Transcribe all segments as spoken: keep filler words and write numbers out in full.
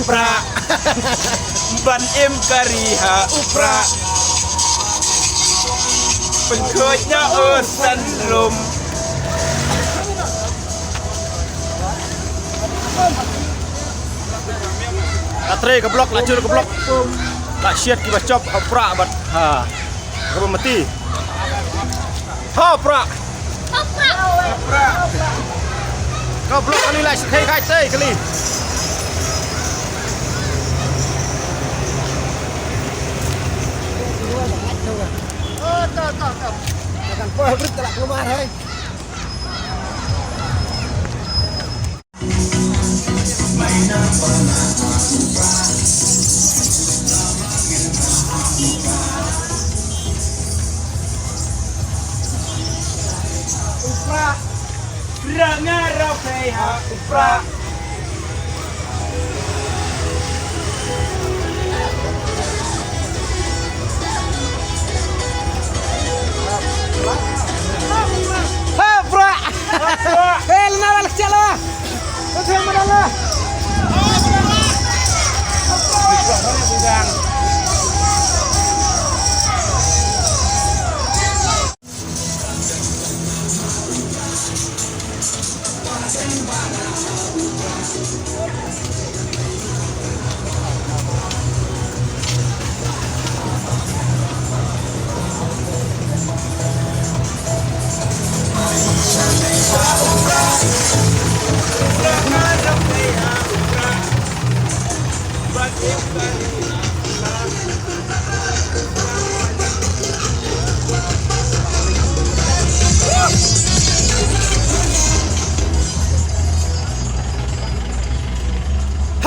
Pra. Ban im kari ha u pra. Pynkhuid na u san rum. La trei ka blok, la jur ka blok. La shiat kiba chop ha pra bad ha kaba mati. Ha pra. Ka blok kali la shi khai khai tei kali. U pra. Pra nga rau pei ha u pra. Ha pra. Ha pra. Eh, lena lah kecil lah. Kau siapa dah lah?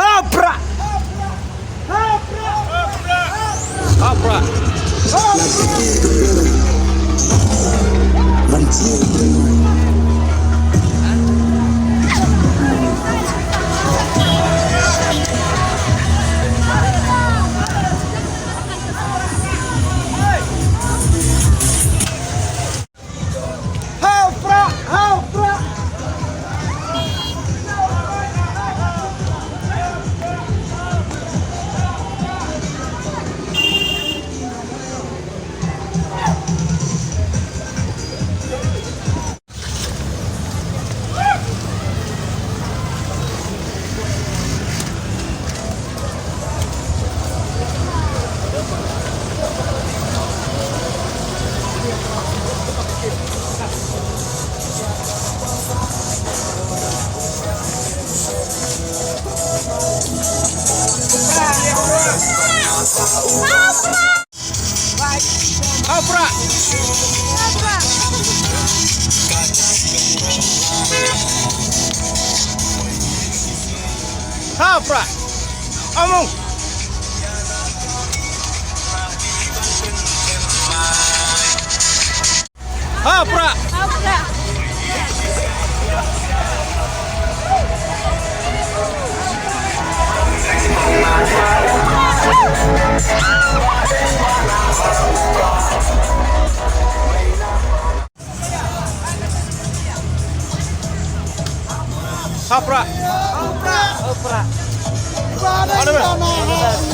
Ha pra. Ha pra. Ha pra. Ha pra. Among. Ha pra. Ha pra. Mana, mana?